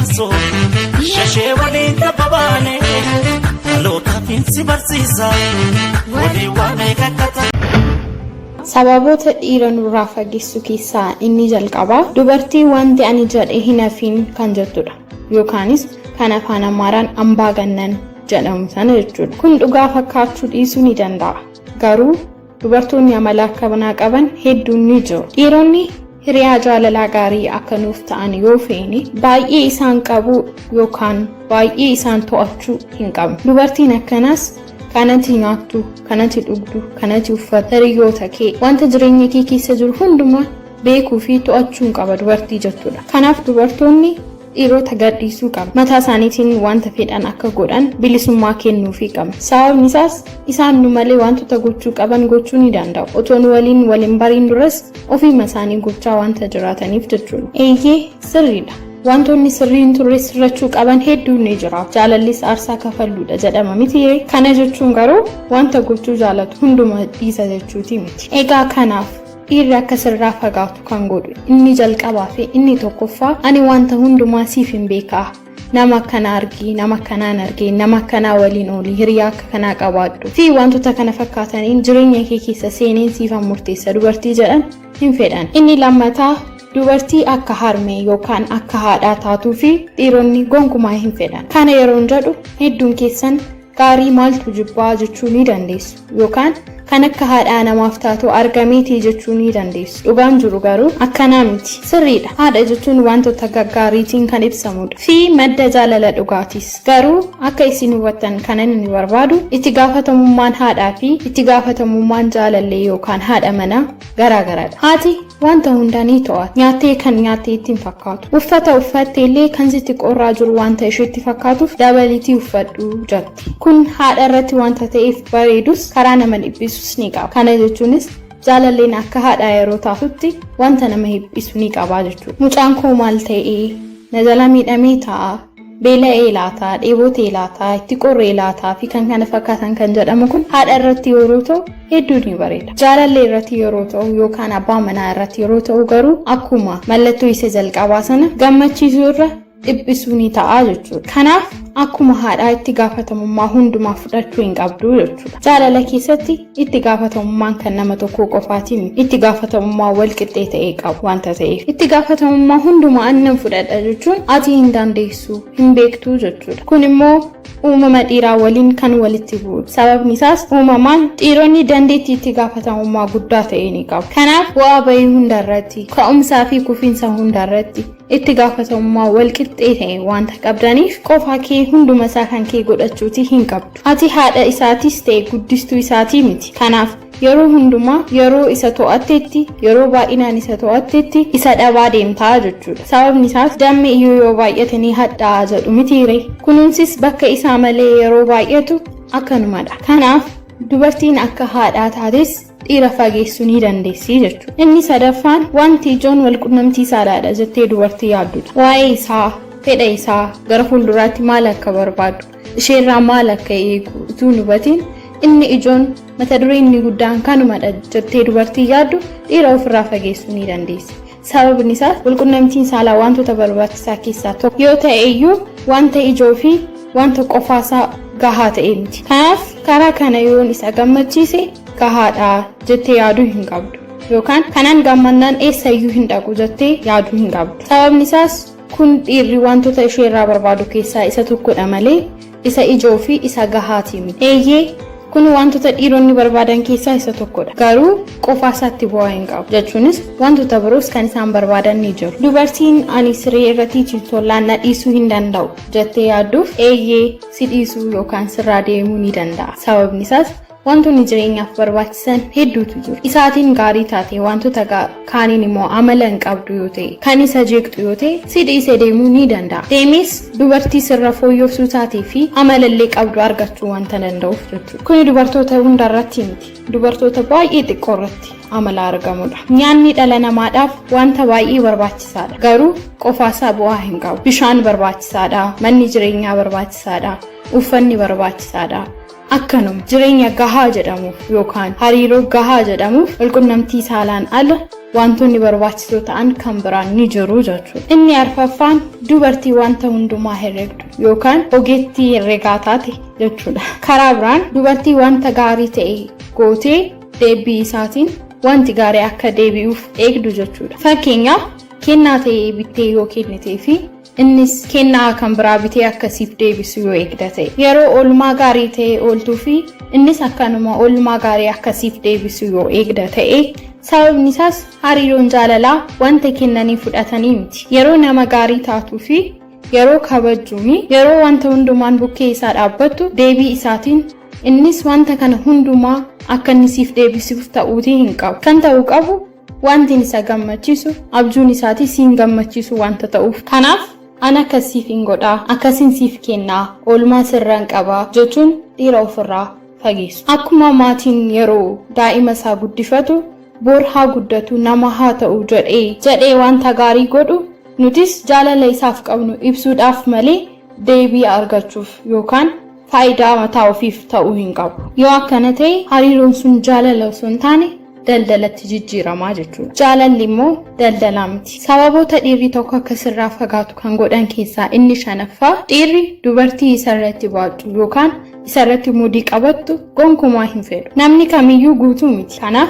jaarsoo shashee waliin tabba baane dhalootaaf si barsiisa walii waan eegakkata. Sababoota dhiira nurraa fageessu keessaa inni jalqabaa dubartii wanti ani jedhe hin hafiin kan jettudha. Yookaanis kan afaan Amaaraan ambaagannan jedhamu sana jechuudha. Kun dhugaa fakkaachuu dhiisuu ni danda'a. Garuu dubartoonni amala akkanaa qaban hedduun ni jiru. Dhiironni hiriyaa jaalalaa gaarii akka nuuf ta'an yoo feene baay'ee isaan qabuu yookaan baay'ee isaan to'achuu hin qabnu. Dubartiin akkanaas kanati nyaattu, kanati dhugdu, kanati uffatu, hiriyoota kee, wanta jireenya kee keessa jiru hundumaa beekuu fi to'achuu qaba dubartii jettudha. Kanaaf dubartoonni dhiirota gadhiisuu qaba. Mataa isaaniitiin wanta fedhan akka godhan bilisummaa kennuufii qabna. Sababni isaas isaan nu malee wantoota gochuu qaban gochuu ni danda'u. Otoo nu waliin wal hin bariin duras ofiima isaanii gochaa wanta jiraataniif jechuudha. Eeyyee, sirriidha. Wantoonni sirriin turre sirrachuu qaban hedduun ni jira. Jaalallis aarsaa kafalluudha jedhama miti. Kana jechuun garuu wanta gochuu jaalatu hunduma dhiisa jechuuti miti. Egaa kanaaf dhiirri akka sirraa fagaatu kan godhu inni jalqabaa fi inni tokkoffaa ani wanta hundumaa siif hin beekaa. Nama akkanaa argii, nama akkanaan argee, nama akkanaa waliin oolii, hiriyaa akka kanaa qabaadhu fi wantoota kana fakkaataniin jireenya kee keessa seeneen siifan murteessa dubartii jedhan hin fedhan. Inni lammataa dubartii akka harmee yookaan akka haadhaa taatuu fi dhiironni gonkumaa hin fedhan. Kana yeroon jedhu hedduun keessan gaarii maaltu jibbaa jechuu ni dandeessu yookaan kan akka haadhaa namaaf taatu argameetii jechuu ni dandeessu. Dhugaan jiru garuu akkanaa miti. Sirriidha. Haadha jechuun wantoota gaggaariitiin kan ibsamudha fi madda jaalala dhugaatis. Garuu akka isin hubattan kan inni barbaadu itti gaafatamummaan haadhaa fi itti gaafatamummaan jaalallee yookaan haadha manaa garaagaradha. Haati wanta hunda ni to'ata. Nyaattee kan nyaattee itti hin fakkaatu. Uffata uffattee illee kan sitti qorraa jiru wanta isheetti fakkaatuuf dabalitii uffadhu jetti. Kun haadha irratti wanta ta'eef bareedus karaa nama dhiphisus ni qaba. Kana jechuunis jaalalleen akka haadhaa yeroo taatutti wanta nama dhiphisu ni qaba jechuudha. Mucaan koo maal ta'ee na jala miidhamee taa'a? Beela'ee laataa, dheebotee laataa, itti qorree laataa fi kan kana fakkaatan kan jedhamu kun haadha irratti yeroo ta'u hedduu ni bareeda. Jaalallee irratti yeroo ta'u yookaan abbaa manaa irratti yeroo ta'u garuu akkuma mallattoo isa jalqabaa sana gammachiisuu irra dhiphisuu ni ta'a jechuudha. Kanaaf akkuma haadhaa itti gaafatamummaa hundumaa fudhachuu hin qabdu jechuudha. Jaalala keessatti itti gaafatamummaan kan nama tokkoo qofaatiin itti gaafatamummaa wal qixxee ta'e qabu wanta ta'eef itti gaafatamummaa hundumaa annan fudhadha jechuun ati hin dandeessu, hin beektu jechuudha. Kun immoo uumama dhiiraa waliin kan walitti bu'udha. Sababni isaas uumamaan dhiironni dandeettii itti gaafatamummaa guddaa ta'e ni qabu. Kanaaf bu'aa bahii hundarratti, ka'umsaa fi kufiinsa hundarratti itti gaafatamummaa wal qixxee ta'e wanta qabdaniif qofaa kee hunduma isaa kan kee godhachuuti hin qabdu. Ati haadha isaatis ta'e guddistuu isaatii miti. Kanaaf yeroo hundumaa yeroo isa to'attetti, yeroo baay'inaan isa to'attetti isa dhabaa deemtaa jechuudha. Sababni isaas dammi iyyuu yoo baay'ate ni hadhaa'a jedhu mitiire. Kunuunsis bakka isaa malee yeroo baay'atu akkanumadha. Kanaaf dubartiin akka haadhaa taates dhiira fageessuu ni dandeessi jechuudha. Inni sadaffaan wanti ijoon walqunnamtii saalaadha jettee dubartii yaaddudha. Waa'ee isaa, fedha isaa, gara fuulduraatti maal akka barbaadu, isheerraa maal akka eegu utuu hin hubatiin inni ijoon mata dureen inni guddaan kanumadha jettee dubartii yaaddu dhiira ofirraa fageessuu ni dandeessi. Sababni isaas walqunnamtiin saalaa wantoota barbaachisaa keessaa tokko yoo ta'e iyyuu wanta ijoo fi wanta qofaasaa gahaa ta'e miti. Kanaaf karaa kana yoon isa gammachiise gahaadha jettee yaaduu hin qabdu. Yookaan kanaan gammannaan eessayyuu hin dhaqu jettee yaaduu hin qabdu. Sababni isaas kun dhiirri wantoota isheerraa barbaadu keessaa isa tokkodha malee isa ijoo fi isa gahaati miti. Eeyyee, kun wantoota dhiironni barbaadan keessaa isa tokkodha. Garuu qofaa isaatti bu'aa hin qabu. Jechuunis wantoota biroos kan isaan barbaadan ni jiru. Dubartiin ani siree irratti tollaan na dhiisuu hin danda'u jettee yaadduuf eeyyee si dhiisuu yookaan sirraa deemuu ni danda'a. Sababni isaas wantoonni jireenyaaf barbaachisan hedduutu jiru. Isaatiin gaarii taate wantoota kaaniin immoo amala hin qabdu yoo ta'e, kan isa jeeqxu yoo ta'e si dhiisee deemuu ni danda'a. Deemes dubartii sirra fooyyoftuu taatee fi amalallee qabdu argachuu wanta danda'uuf jechuudha. Kuni dubartoota hundarratti miti. Dubartoota baay'ee xiqqoo irratti amala argamudha. Nyaanni dhala namaadhaaf wanta baay'ee barbaachisaadha. Garuu qofaasaa bu'aa hin qabu. Bishaan barbaachisaadha, manni jireenyaa barbaachisaadha, uffanni barbaachisaadha. Akkanuma jireenya gahaa jedhamuuf yookaan hariiroo gahaa jedhamuuf walqunnamtii saalaan ala wantoonni barbaachisoo ta'an kan biraan ni jiru jechuudha. Inni arfaffaan dubartii wanta hundumaa herregdu yookaan ogeettii herregaa taate jechuudha. Karaa biraan dubartii wanta gaarii ta'e gootee deebii isaatiin wanti gaarii akka deebi'uuf eegdu jechuudha. Fakkeenyaaf kennaa ta'e bittee yoo kennitee fi innis kennaa kan biraa bitee akkasiif deebisu yoo eegda ta'e, yeroo oolmaa gaarii ta'e ooltuu fi innis akkanuma oolmaa gaarii akkasiif deebisu yoo eegda ta'e, sababni isaas hariiroon jaalalaa wanta kennanii fudhatanii miti. Yeroo nama gaarii taatuu fi yeroo kabajjuuni, yeroo wanta hundumaan bukkee isaa dhaabbattu, deebii isaatiin innis wanta kana hundumaa akka inni siif deebisuuf ta'uutii hin qabu. Kan ta'uu qabu wanti isa gammachiisu abjuun isaatii siin gammachiisu wanta ta'uuf. Kanaaf ana akkasiif hin godhaa, akkasiin siif kennaa, oolmaa sirraan qabaa jechuun dhiira ofirraa fageessu. Akkuma maatiin yeroo daa'ima isaa guddifatu bor haa guddatu, nama haa ta'u jedhee wanta gaarii godhu, nutis jaalala isaaf qabnu ibsuudhaaf malee deebii argachuuf yookaan faayidaa mataa ofiif ta'uu hin qabu. Yoo akkana ta'e hariiroon sun jaalala osoo hin taane daldalatti jijjiiramaa jechuudha. Jaalalli immoo daldalaa miti. Sababoota dhiirri tokko akka sirraa fagaatu kan godhan keessaa inni shanaffaa dhiirri dubartii isarratti baaccu yookaan isarratti mudii qabattu gonkumaa hin fedhu. Namni kamiyyuu guutuu miti. Kanaaf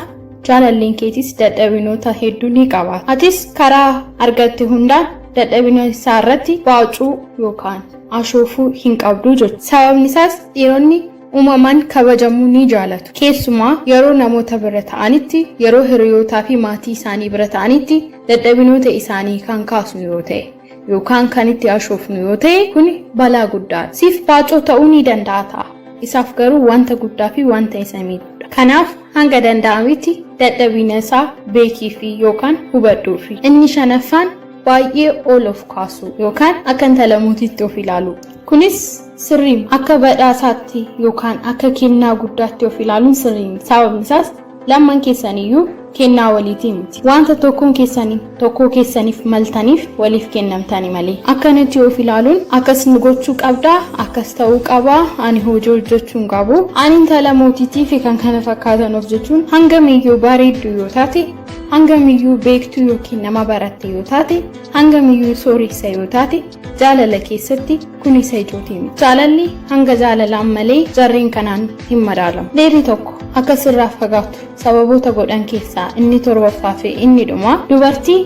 jaalalleen keetis dadhabinoota hedduu ni qabaata. Atis karaa argatte hundaan dadhabina isaa irratti baacuu yookaan ashoofuu hin qabdu jechuudha. Sababni isaas dhiironni uumamaan kabajamuu ni jaalatu. Keessumaa yeroo namoota bira ta'anitti, yeroo hiriyootaa fi maatii isaanii bira ta'anitti dadhabinoota isaanii kan kaasnu yoo ta'e yookaan kan itti ashoofnu yoo ta'e, kun balaa guddaadha. Siif baacoo ta'uu ni danda'a ta'a. Isaaf garuu wanta guddaa fi wanta isa miidhudha. Kanaaf hanga danda'ametti dadhabina isaa beekii fi yookaan hubadhuufi. Inni shanaffaan baay'ee ol of kaasuu yookaan akka intala mootiitti of ilaalu. Kunis sirrii akka badhaasaatti yookaan akka kennaa guddaatti of ilaaluun sirrii miti. Sababni isaas lamman keessaniyyuu kennaa waliitii miti. Wanta tokkoon keessanii tokkoo keessaniif maltaniif waliif kennamtani malee. Akkanatti of ilaaluun akkas nu gochuu qabdaa, akkas ta'uu qabaa, ani hojii hojjechuu hin qabu, ani intala mootiitii fi kan kana fakkaatan of jechuun hangamiyyuu bareedduu yoo taate, hangamiyyuu beektuu yookiin nama baratte yoo taate, hangamiyyuu sooressa yoo taate, jaalala keessatti kun isa ijootii miti. Jaalalli hanga jaalalaan malee jarreen kanaan hin madaalamu. Dhiirri tokko akka sirraa fagaatu sababoota godhan keessaa inni torbaffaa fi inni dhumaa dubartii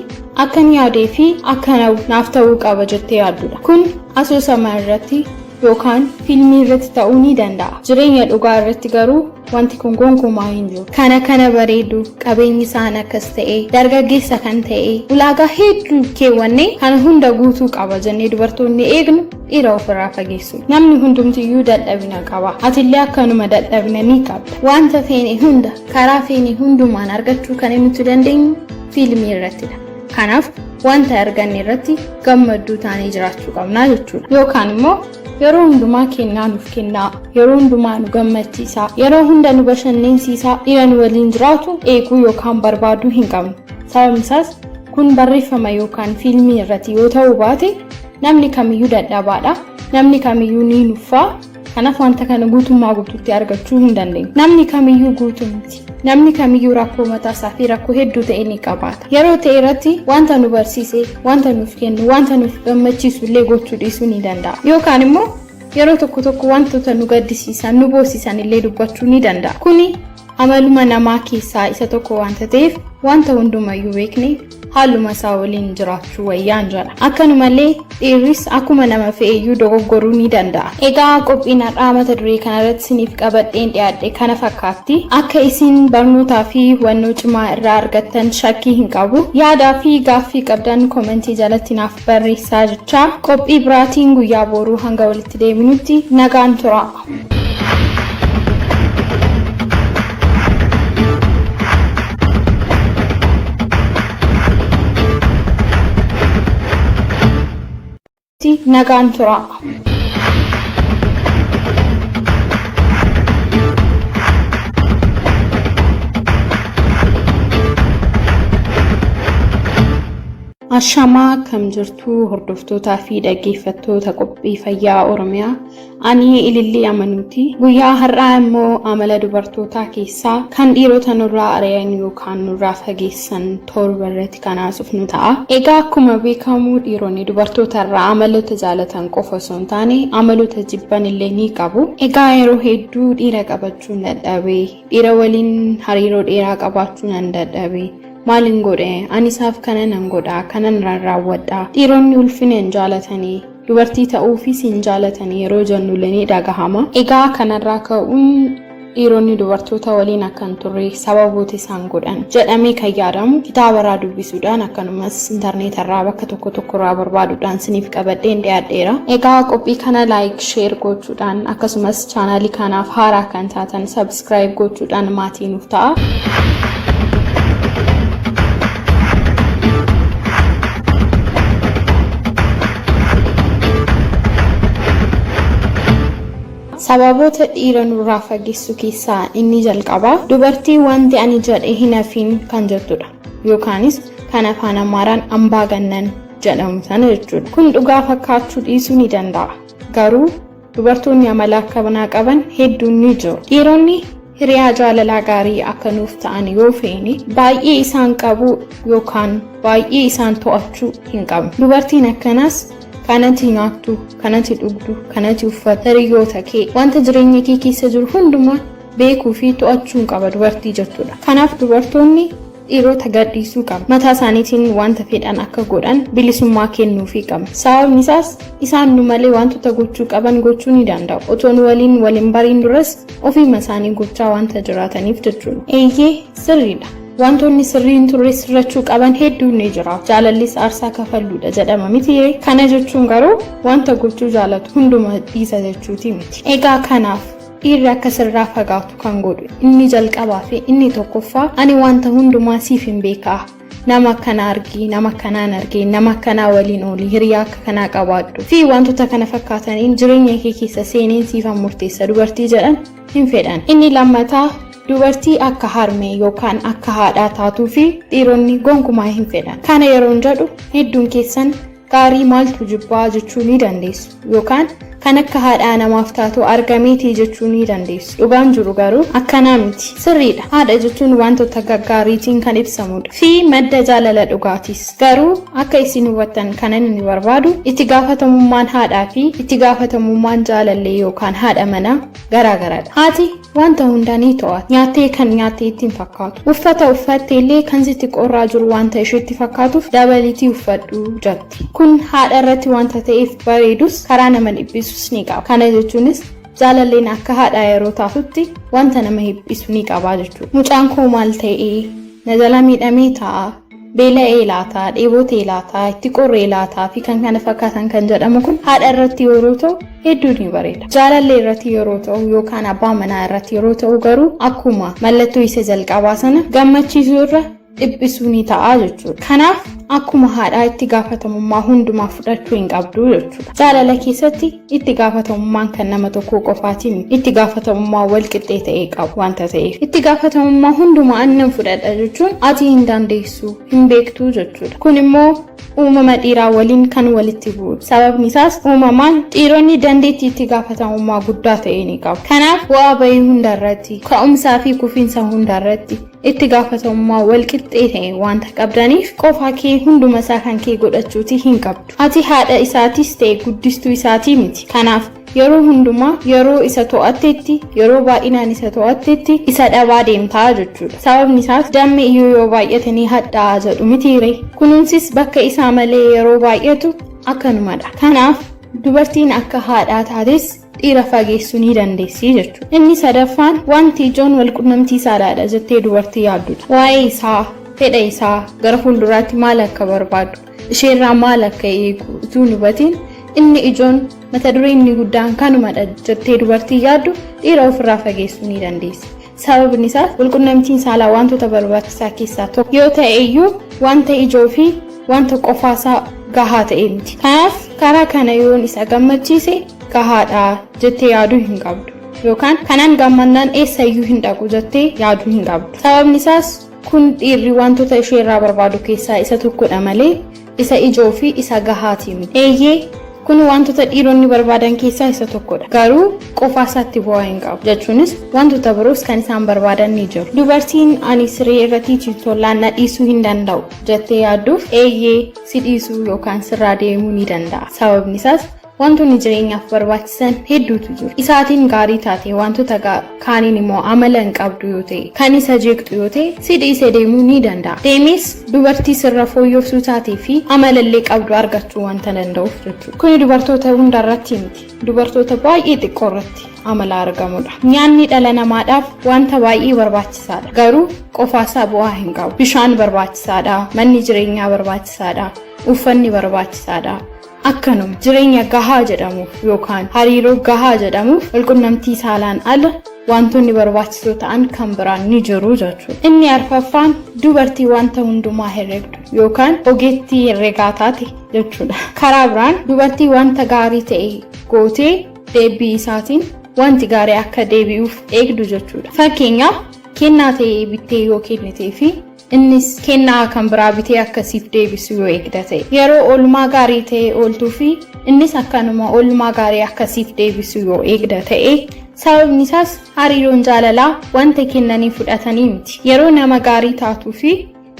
akkan yaadee fi akka naaf ta'uu qaba jettee yaaddudha. Kun asoosama irratti yookaan fiilmii irratti ta'uu ni danda'a. Jireenya dhugaa irratti garuu wanti kun gonkumaa hin jiru. Kana bareedu, qabeenyi isaan akkas ta'e, dargaggeessa kan ta'e, ulaagaa hedduu keewwannee kana hunda guutuu qaba jennee dubartoonni eegnu dhiira ofirraa fageessu. Namni hundumtiyyuu dadhabina qaba. Atillee akkanuma dadhabina ni qabda. Wanta feene hunda karaa feene hundumaan argachuu kan nuti dandeenyu fiilmii irrattidha. Kanaaf wanta arganne irratti gammadduu taanee jiraachuu qabnaa jechuudha. Yookaan immoo yeroo hundumaa kennaa nuuf kennaa, yeroo hundumaa nu gammachiisaa, yeroo hunda nu bashannansiisaa dhiira nu waliin jiraatu eeguu yookaan barbaaduu hin qabnu. Sababni isaas kun barreeffama yookaan fiilmii irratti yoo ta'uu baate namni kamiyyuu dadhabaadha. Namni kamiyyuu ni nuffaa. Kanaaf wanta kana guutummaa guutuutti argachuu hin dandeenyu. Namni kamiyyuu guutuu miti. Namni kamiyyuu rakkoo mataa isaa fi rakkoo hedduu ta'e ni qabaata. Yeroo ta'e irratti wanta nu barsiise, wanta nuuf kennu, wanta nuuf gammachiisu illee gochuu dhiisuu ni danda'a. Yookaan immoo yeroo tokko tokko wantoota nu gaddisiisan, nu boosisan illee dubbachuu ni danda'a. Kuni amaluma namaa keessaa isa tokko wanta ta'eef wanta hundumayyuu beekne haaluma isaa waliin jiraachuu wayyaan jedha. Akkanumallee dhiirris akkuma nama fe'eyyuu dogoggoruu ni danda'a. Egaa qophiin har'aa mata duree kanarratti isiniif qabadheen dhiyaadhe kana fakkaatti. Akka isin barnootaa fi hubannoo cimaa irraa argattan shakkii hin qabu. Yaadaa fi gaaffii qabdan komentii jalatti naaf barreessaa jechaa qophii biraatiin guyyaa boruu hanga walitti deebinutti nagaan tura. Nagaan tura. Ashamaa akkam jirtu hordoftootaa fi dhaggeeffattoota qophii fayyaa Oromiyaa. Ani Ilillii Amanuuti. Guyyaa har'aa immoo amala dubartootaa keessaa kan dhiirota nurraa ari'an yookaan nurraa fageessan 7 irratti kan haasofnu ta'a. Egaa akkuma beekamu dhiironni dubartoota irraa amaloota jaalatan qofa osoo hin taane amaloota jibban illee ni qabu. Egaa yeroo hedduu dhiira qabachuun dadhabe, dhiira waliin hariiroo dheeraa qabaachuu nan dadhabe. Maalin godhe? Ani isaaf kana nan godha, kanan raawwadha. Dhiironni ulfina hin jaalatanii, dubartii ta'uufis hin jaalatanii yeroo jennullee ni dhagahama. Egaa kanarraa ka'uun dhiironni dubartoota waliin akka hin turre sababoota isaan godhan jedhamee kan yaadamu kitaabarraa dubbisuudhaan akkanumas intarneetarraa bakka tokko tokkorraa barbaaduudhaan siniif qabadheen dhiyaadheera. Egaa qophii kana like, share gochuudhaan akkasumas chaanaalii kanaaf haaraa kan taatan subscribe gochuudhaan maatii nuuf ta'a. Sababoota dhiira nurraa fageessu keessaa inni jalqabaa dubartii wanti ani jedhe hin hafiin kan jettudha. Yookaanis kan afaan Amaaraan ambaagannan jedhamu sana jechuudha. Kun dhugaa fakkaachuu dhiisuu ni danda'a. Garuu dubartoonni amala akkanaa qaban hedduun ni jiru. Dhiironni hiriyaa jaalalaa gaarii akka nuuf ta'an yoo feene baay'ee isaan qabuu yookaan baay'ee isaan to'achuu hin qabnu. Dubartiin akkanaas kanati nyaattu, kanati dhugdu, kanati uffatu, hiriyoota kee, wanta jireenya kee keessa jiru hundumaa beekuu fi to'achuun qaba dubartii jechuudha. Kanaaf dubartoonni dhiirota gadhiisuu qabu. Mataa isaaniitiin wanta fedhan akka godhan bilisummaa kennuufii qabna. Sababni isaas isaan nu malee wantoota gochuu qaban gochuu ni danda'u. Otoo nu waliin wal hin bariin duras ofiima isaanii gochaa wanta jiraataniif jechuudha. Eeyyee sirriidha. Wantoonni sirriin turre sirrachuu qaban hedduun ni jira. Jaalallis aarsaa kafalluudha jedhama miti. Kana jechuun garuu wanta gochuu jaalatu hunduma dhiisa jechuuti miti. Egaa kanaaf dhiirri akka sirraa fagaatu kan godhu inni jalqabaa fi inni tokkoffaa ani wanta hundumaa siif hin beekaa. Nama akkana argi, nama akkanaan argee, nama akkanaa waliin ooli, hiriyaa akka kanaa qabaadhu fi wantoota kana fakkaataniin jireenya kee keessa seeneen siifan murteessa dubartii jedhan hin fedhan. Inni lammataa dubartii akka harmee yookaan akka haadhaa taatuu fi dhiironni gonkumaa hin fedhan. Kana yeroon jedhu hedduun keessan gaarii maaltu jibbaa jechuu ni dandeessu yookaan kan akka haadhaa namaaf taatu argameetii jechuu ni dandeessu. Dhugaan jiru garuu akkanaa miti. Sirriidha. Haadha jechuun wantoota gaggaariitiin kan ibsamudha fi madda jaalala dhugaatis. Garuu akka isin hubattan kan inni barbaadu itti gaafatamummaan haadhaa fi itti gaafatamummaan jaalallee yookaan haadha manaa garaagaradha. Haati wanta hunda ni to'ata. Nyaattee kan nyaattee ittiin fakkaatu. Uffata uffattee illee kan sitti qorraa jiru wanta isheetti fakkaatuuf dabalitii uffadhu jetti. Kun haadha irratti wanta ta'eef bareedus karaa nama dhiphisus ni qaba. Kana jechuunis jaalalleen akka haadhaa yeroo taatutti wanta nama dhiphisu ni qaba jechuudha. Mucaan koo maal ta'ee? Na jala miidhamee taa'a? Beela'ee laataa, dheebotee laataa, itti qorree laataa fi kan kana fakkaatan kan jedhamu kun haadha irratti yeroo ta'u hedduu ni bareeda. Jaalallee irratti yeroo ta'u yookaan abbaa manaa irratti yeroo ta'u garuu akkuma mallattoo isa jalqabaa sana gammachiisuu irra dhiphisuu ni ta'a jechuudha. Kanaaf akkuma haadhaa itti gaafatamummaa hundumaa fudhachuu hin qabdu jechuudha. Jaalala keessatti itti gaafatamummaan kan nama tokkoo qofaatiin itti gaafatamummaa wal qixxee ta'e qabu wanta ta'eef. Itti gaafatamummaa hundumaa annan fudhadha jechuun ati hin dandeessu, hin beektu jechuudha. Kun immoo uumama dhiiraa waliin kan walitti bu'udha. Sababni isaas uumamaan dhiironni dandeettii itti gaafatamummaa guddaa ta'e ni qabu. Kanaaf bu'aa bahii hundarratti, ka'umsaa fi kufiinsa hundarratti itti gaafatamummaa wal qixxee ta'e wanta qabdaniif qofaa kee hunduma isaa kan kee godhachuuti hin qabdu. Ati haadha isaatis ta'e guddistuu isaatii miti. Kanaaf yeroo hundumaa yeroo isa to'attetti, yeroo baay'inaan isa to'attetti isa dhabaa deemtaa jechuudha. Sababni isaas dammi iyyuu yoo baay'ate ni hadhaa'a jedhu mitiire. Kunuunsis bakka isaa malee yeroo baay'atu akkanumadha. Kanaaf dubartiin akka haadhaa taates dhiira fageessuu ni dandeessi jechuudha. Inni sadaffaan wanti ijoon walqunnamtii saalaadha jettee dubartii yaaddudha. Waa'ee isaa, fedha isaa, gara fuulduraatti maal akka barbaadu, isheerraa maal akka eegu utuu hin hubatiin inni ijoon mata dureen inni guddaan kanumadha jettee dubartii yaaddu dhiira ofirraa fageessuu ni dandeessi. Sababni isaas walqunnamtiin saalaa wantoota barbaachisaa keessaa tokko yoo ta'e iyyuu wanta ijoo fi wanta qofaasaa gahaa ta'e miti. Kanaaf karaa kana yoon isa gammachiise gahaadha jettee yaaduu hin qabdu. Yookaan kanaan gammannaan eessayyuu hin dhaqu jettee yaaduu hin qabdu. Sababni isaas kun dhiirri wantoota isheerraa barbaadu keessaa isa tokkodha malee isa ijoo fi isa gahaatii miti. Eeyyee, kun wantoota dhiironni barbaadan keessaa isa tokkodha. Garuu qofaa isaatti bu'aa hin qabu. Jechuunis wantoota biroos kan isaan barbaadan ni jiru. Dubartiin ani siree irratti tollaan na dhiisuu hin danda'u jettee yaadduuf, eeyyee, si dhiisuu yookaan sirraa deemuu ni danda'a. Sababni isaas wantoonni jireenyaaf barbaachisan hedduutu jiru. Isaatiin gaarii taate wantoota kaaniin immoo amala hin qabdu yoo ta'e, kan isa jeeqxu yoo ta'e, si dhiisee deemuu ni danda'a. Deemes dubartii sirra fooyyoftuu taatee fi amalallee qabdu argachuu wanta danda'uuf jechuudha. Kuni dubartoota hundarratti miti. Dubartoota baay'ee xiqqoo irratti amala argamudha. Nyaanni dhala namaadhaaf wanta baay'ee barbaachisaadha. Garuu qofaasaa bu'aa hin qabu. Bishaan barbaachisaadha. Manni jireenyaa barbaachisaadha. Uffanni barbaachisaadha. Akkanuma jireenya gahaa jedhamuuf yookaan hariiroo gahaa jedhamuuf walqunnamtii saalaan ala wantoonni barbaachisoo ta'an kan biraan ni jiru jechuudha. Inni arfaffaan dubartii wanta hundumaa herregdu yookaan ogeettii herregaa taate jechuudha. Karaa biraan dubartii wanta gaarii ta'e gootee deebii isaatiin wanti gaarii akka deebi'uuf eegdu jechuudha. Fakkeenyaaf, kennaa ta'e bittee yoo kennitee fi innis kennaa kan biraa bitee akkasiif deebisu yoo eegda ta'e, yeroo oolmaa gaarii ta'e ooltuu fi innis akkanuma oolmaa gaarii akkasiif deebisu yoo eegda ta'e, sababni isaas hariiroon jaalalaa wanta kennanii fudhatanii miti. Yeroo nama gaarii taatuu fi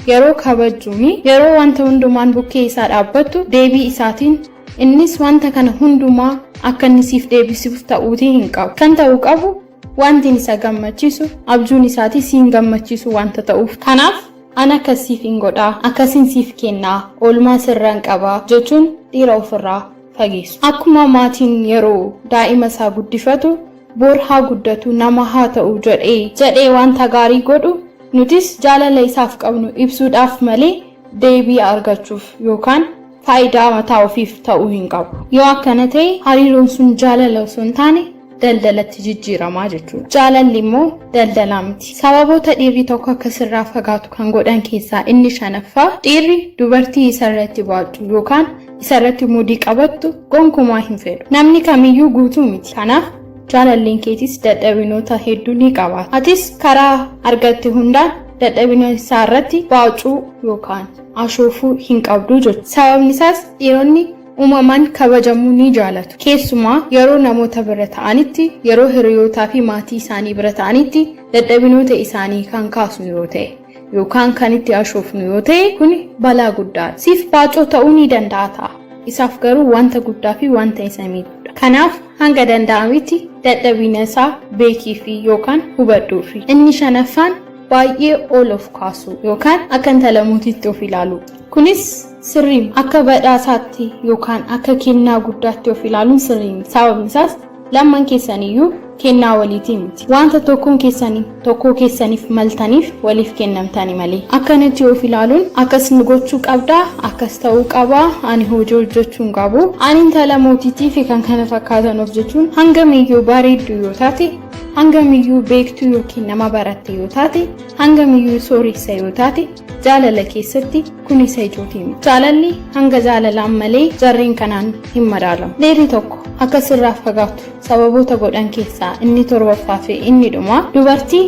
yeroo kabajjuuni, yeroo wanta hundumaan bukkee isaa dhaabbattu, deebii isaatiin innis wanta kana hundumaa akka inni siif deebisuuf ta'uutii hin qabu. Kan ta'uu qabu wanti isa gammachiisu abjuun isaatii siin gammachiisu wanta ta'uuf. Kanaaf ana akkasiif hin godhaa, akkasiin siif kennaa, oolmaa sirraan qabaa jechuun dhiira ofirraa fageessu. Akkuma maatiin yeroo daa'ima isaa guddifatu bor haa guddatu, nama haa ta'u jedhee wanta gaarii godhu, nutis jaalala isaaf qabnu ibsuudhaaf malee deebii argachuuf yookaan faayidaa mataa ofiif ta'uu hin qabu. Yoo akkana ta'e hariiroon sun jaalala osoo hin taane daldalatti jijjiiramaa jechuudha. Jaalalli immoo daldalaa miti. Sababoota dhiirri tokko akka sirraa fagaatu kan godhan keessaa inni shanaffaa, dhiirri dubartii isarratti baaccu yookaan isarratti mudii qabattu gonkumaa hin fedhu. Namni kamiyyuu guutuu miti. Kanaaf jaalalleen keetis dadhabinoota hedduu ni qabaata. Atis karaa argatte hundaan dadhabina isaa irratti baacuu yookaan ashoofuu hin qabdu jechuudha. Sababni isaas dhiironni uumamaan kabajamuu ni jaalatu. Keessumaa yeroo namoota bira ta'anitti, yeroo hiriyootaa fi maatii isaanii bira ta'anitti dadhabinoota isaanii kan kaasnu yoo ta'e yookaan kan itti ashoofnu yoo ta'e, kun balaa guddaadha. Siif baacoo ta'uu ni danda'a ta'a. Isaaf garuu wanta guddaa fi wanta isa miidhudha. Kanaaf hanga danda'ametti dadhabina isaa beekii fi yookaan hubadhuufi. Inni shanaffaan baay'ee ol of kaasuu yookaan akka intala mootiitti of ilaalu. Kunis sirrii akka badhaasaatti yookaan akka kennaa guddaatti of ilaaluun sirrii miti. Sababni isaas lamman keessaniyyuu kennaa waliitii miti. Wanta tokkoon keessanii tokkoo keessaniif maltaniif waliif kennamtani malee. Akkanatti of ilaaluun akkas nu gochuu qabdaa, akkas ta'uu qabaa, ani hojii hojjechuu hin qabu, ani intala mootiitii fi kan kana fakkaatan of jechuun, hangamiyyuu bareedduu yoo taate, hangamiyyuu beektuu yookiin nama baratte yoo taate, hangamiyyuu sooressa yoo taate, jaalala keessatti kun isa ijootii miti. Jaalalli hanga jaalalaan malee jarreen kanaan hin madaalamu. Dhiirri tokko akka sirraa fagaatu sababoota godhan keessaa inni torbaffaa fi inni dhumaa dubartii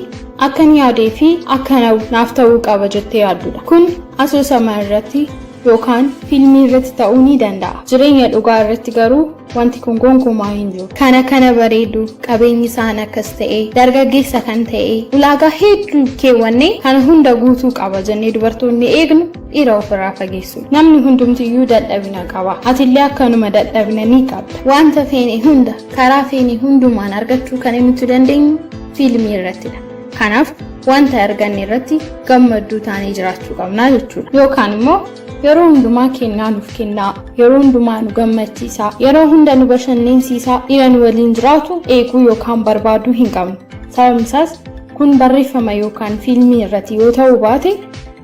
akkan yaadee fi akka naaf ta'uu qaba jettee yaaddudha. Kun asoosama irratti yookaan fiilmii irratti ta'uu ni danda'a. Jireenya dhugaa irratti garuu wanti kun gonkumaa hin jiru. Kana bareedu, qabeenyi isaan akkas ta'e, dargaggeessa kan ta'e, ulaagaa hedduu keewwannee kana hunda guutuu qaba jennee dubartoonni eegnu dhiira ofirraa fageessu. Namni hundumtiyyuu dadhabina qaba. Atillee akkanuma dadhabina ni qabda. Wanta feene hunda karaa feene hundumaan argachuu kan nuti dandeenyu fiilmii irrattidha. Kanaaf wanta arganne irratti gammadduu taanee jiraachuu qabnaa jechuudha. Yookaan immoo yeroo hundumaa kennaa nuuf kennaa, yeroo hundumaa nu gammachiisaa, yeroo hunda nu bashannansiisaa dhiira nu waliin jiraatu eeguu yookaan barbaaduu hin qabnu. Sababni isaas kun barreeffama yookaan fiilmii irratti yoo ta'uu baate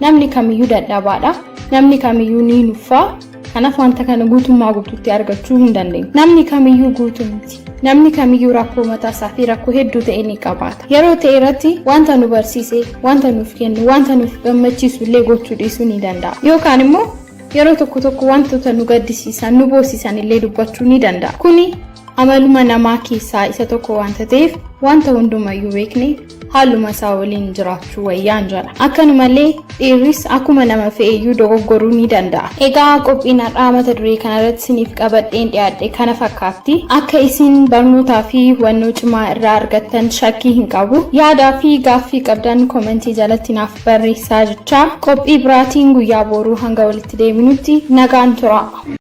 namni kamiyyuu dadhabaadha. Namni kamiyyuu ni nuffaa. Kanaaf wanta kana guutummaa guutuutti argachuu hin dandeenyu. Namni kamiyyuu guutuu miti. Namni kamiyyuu rakkoo mataa isaa fi rakkoo hedduu ta'e ni qabaata. Yeroo ta'e irratti wanta nu barsiise, wanta nuuf kennu, wanta nuuf gammachiisu illee gochuu dhiisuu ni danda'a. Yookaan immoo yeroo tokko tokko wantoota nu gaddisiisan, nu boosisan illee dubbachuu ni danda'a. Kuni amaluma namaa keessaa isa tokko wanta ta'eef wanta hundumayyuu beekne Haaluma isaa waliin jiraachuu wayyaan jedha. Akkanumallee dhiirris akkuma nama fe'eeyyuu dogoggoruu ni danda'a. Egaa qophiin har'aa mata duree kanarratti isiniif qabadheen dhiyaadhe kana fakkaatti. Akka isin barnootaa fi hubannoo cimaa irraa argattan shakkii hin qabu. Yaadaa fi gaaffii qabdan komentii jalatti naaf barreessaa jechaa qophii biraatiin guyyaa booruu hanga walitti deebinutti nagaan tura.